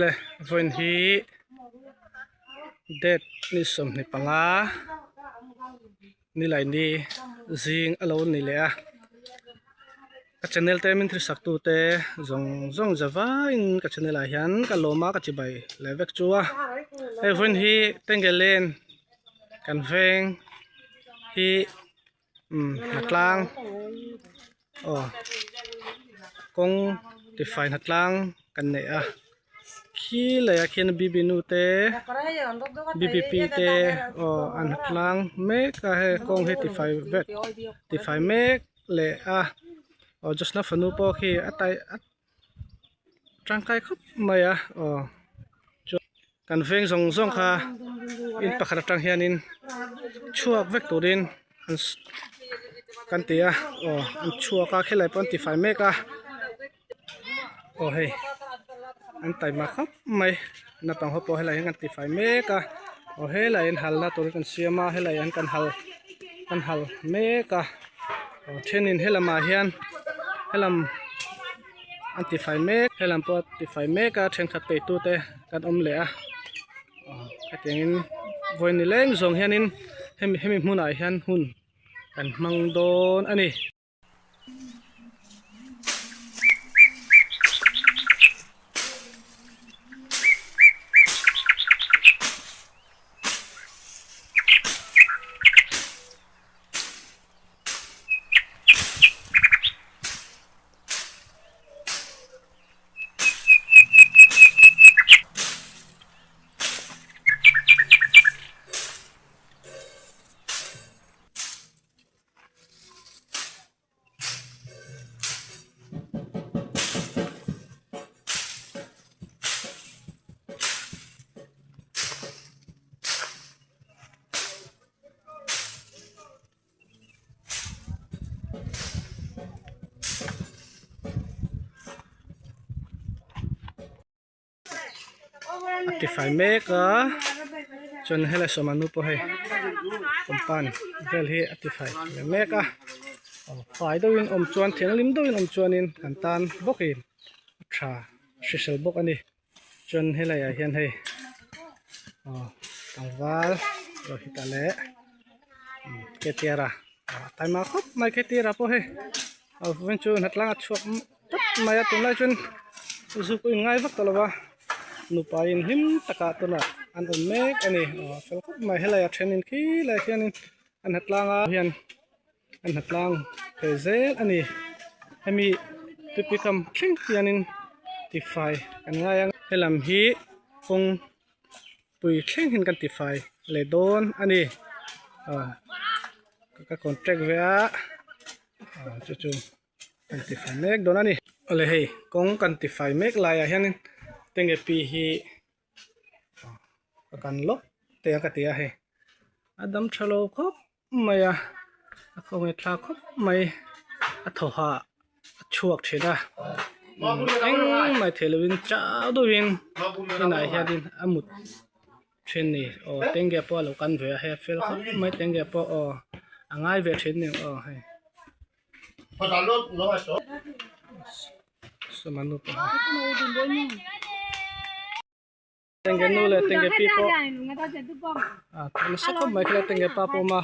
Le vawiin hi date ni 25 nilaini zing a lo ni leh a ka channel te min thilsak tu te zawng zawng za vaiin ka channel ah hian ka lawm a ka chibai leh vek chu a hei vawiin hi tengelen kan veng hi umm hnatlang aw kawng tifai hnatlang kan nei a khi laiah khian b b nu te b b p te aw an hnatlang mek a hei kawng hi tifai vek tifai mek leh a aw Josna fanu pawh khi a tai a tangkai khawp mai a aw chuan kan veng zawng zawng kha in pakhat atang hianin chhuak vek turin an kan ti a aw an chhuak a khilai pawh an tifai mek a aw hei an taima khawp mai naupang ho pawh helai hian kan tifai mek a aw helai hian halna tur kan siam a helai hian kan hal kan hal mek a aw thenin helamah hian helam an tifai mek helam pawh a tifai mek a thenkhat peitu te kan awm leh a aw hetiangin vawi ni leng zawng hianin hemi hemi hmunah hian hun kan hmang dawn a ni. A tifai mek a chuan helai sawma nu pawh hei compound vel hi a tifai ve mek a aw fai deuhin awm chuan thianghlim deuhin awm chuanin kan tan bawkin a tha hrisel bawk a ni. Chuan helai ah hian hei aw tlangval Rohit-a leh Ketiara a taima khawp mai Ketiara pawh hei a vawiin chu hnatlang a chhuak tawp mai a tunlai chuan zu pawh in ngai vak tawh lo va nupa in hlim takah tunah an awm mek a ni aw fel khawp mai helai ah thenin khi lai hianin an hnatlang ah hian an hnatlang thei zel a ni hemi tuipui kam thleng hianin tifai kan ngai ang helam hi kawng pui thleng hian kan tifai leh dawn a ni ah ka contract ve a ah chu chu kan tifai mek dawn a ni awle hei kawng kan tifai mek laiah hianin tenge pi hi ka kan lawk te a ka ti a hei a dam tha lo khawp mai a a khawngaih thla khawp mai a thaw hah a chhuak thin a engmah thei lovin chau deuhin inah hianin a mut thin a ni aw tenge pawh a lo kan ve a hei a fel khawp mai tenge pawh aw a ngai ve thin a ni aw hei. Tenge nu leh tenge pi pawh a nasa khawp mai kha tenge pa pawh a awm a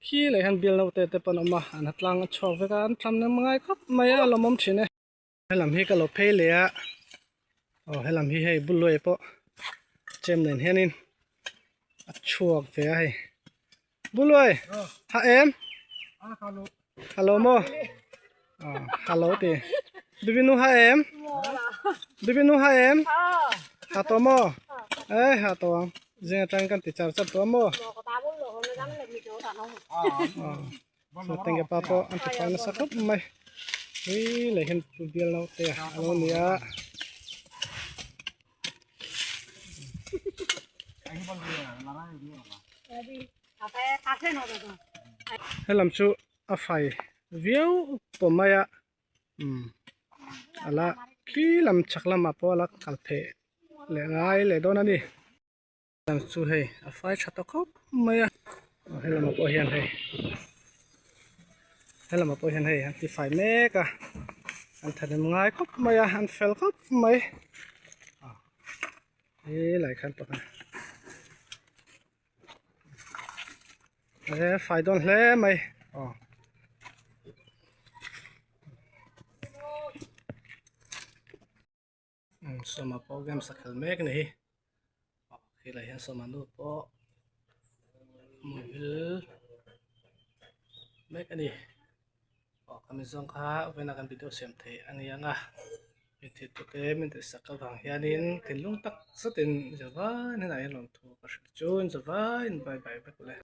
khi leh hian bial naute te pawh an awm a an ha tlang a chhuak vek a an thlam nem ngai khawp mai a a lawmawm thin e. Helam hi ka lo phei leh a aw helam hi hei bul luai pawh chem nen hianin a chhuak ve a hei bul luai ha em hello maw hello ti bibinu ha em bibinu ha em ha to maw e ha to ang zing atang kan ti char char tawh a maw so tenge pa pawh an ti fai nasa khawp mai ui leh hian pu bial naute a lo ni a. Helam chu a fai viau pawh mai a umm a la khi lam chhak lamah pawh a la kal pheh leh ngai leh dawn a ni. Helam chu hei a fai tha ta khawp mai a aw helamah pawh hian hei helamah pawh hian hei an ti fai mek a an thahnem ngai khawp mai a an fel khawp mai. Helai khan pakhat e fai dawn hle mai aw. Sawma pawh games a khel mek a ni hi aw khilai hian sawma nu pawh hmuhil mek a ni aw khami zawng kha vawiin a kan video siam theih a ni ang a mi thil tute min tihsak avang hianin thinlung tak zetin zavaiin hnenah hian lawmthu ka hrilh chu zavaiin bye bye vek le.